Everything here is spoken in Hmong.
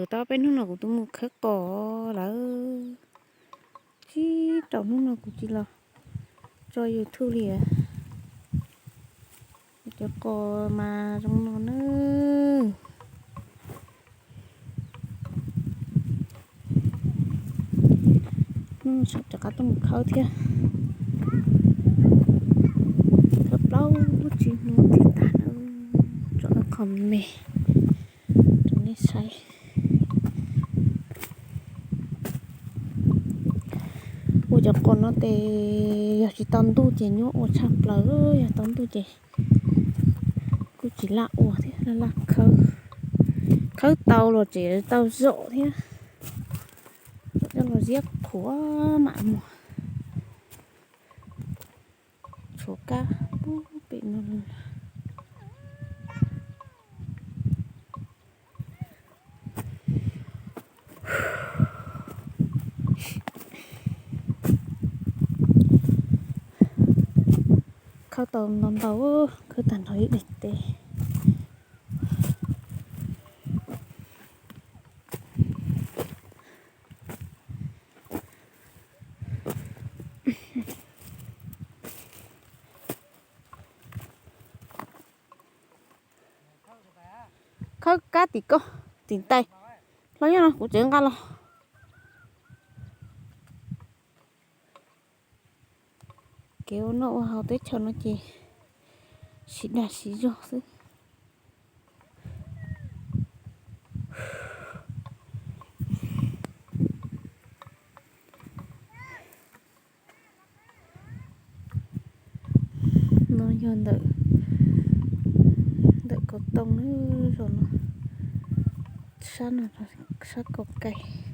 Tau peb hnub no kuv twb mus khawb qos lawm, tsis tau hnub no kuv tsis los tso YouTube li. Cov qos mas zoo no na. Hnub no rov qab tuaj mus khawb thiab. Khawb plaub tsib hnub thiaj tag na. Tso qhov me rau nej saib. Ua cov qos no ces yog tsis tau ntuj ces nyuaj ua tshaj plaws, yog tau ntuj ces kuj tsis laj ua thiab, laj laj khawb. Khawb tau los tseem tau zom thiab, zom coj los ziab qhuav mam muag. Tshuav kab pub pem no. Khawb tau ntau ntau, khawb tag nrho ib daim teb. Khawb kab tim ko, tim ntais. Hlob, nyob no kuv tseem nqa los. Kev ua noj ua haus teb chaws no ces siv dag siv zog xwb. No yog ntawm, ntawm kaum tooj, zos no, sab no, sab kaum kais.